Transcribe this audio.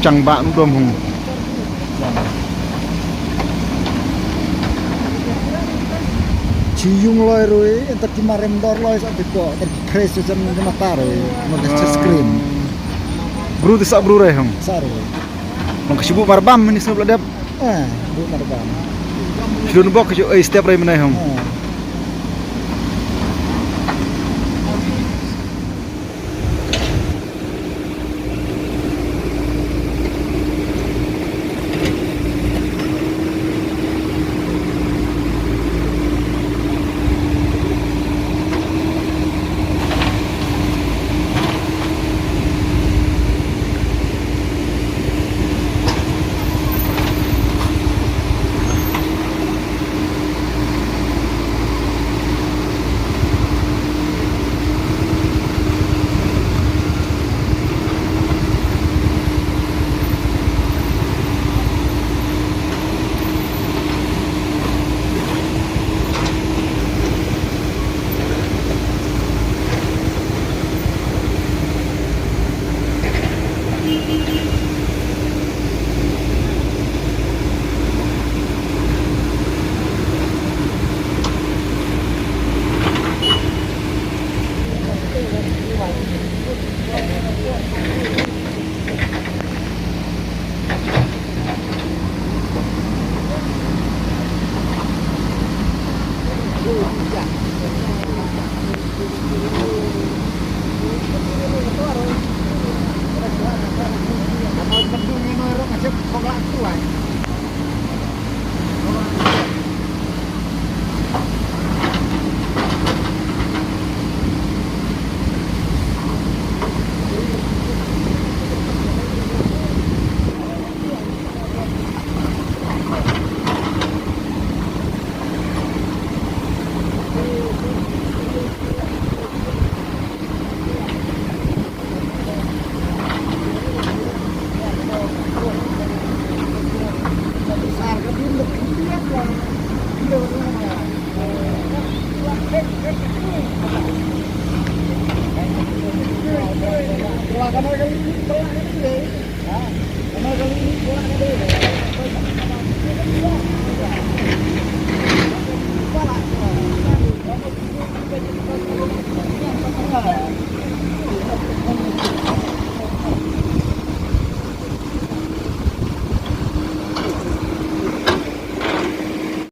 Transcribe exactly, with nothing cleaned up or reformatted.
Chang ba nu dom hung. Chi yung loi rui, entar ki marem dor loi sa diko, entar ki kres sa jam jam mata rui, no ke screen. Bru ti sa bru rui hung. Sa rui. Nong ka shibu marbam ni snob la dep. Eh, bu marbam. Shilun bok ka ju, eh, step rui menai hung. Eh.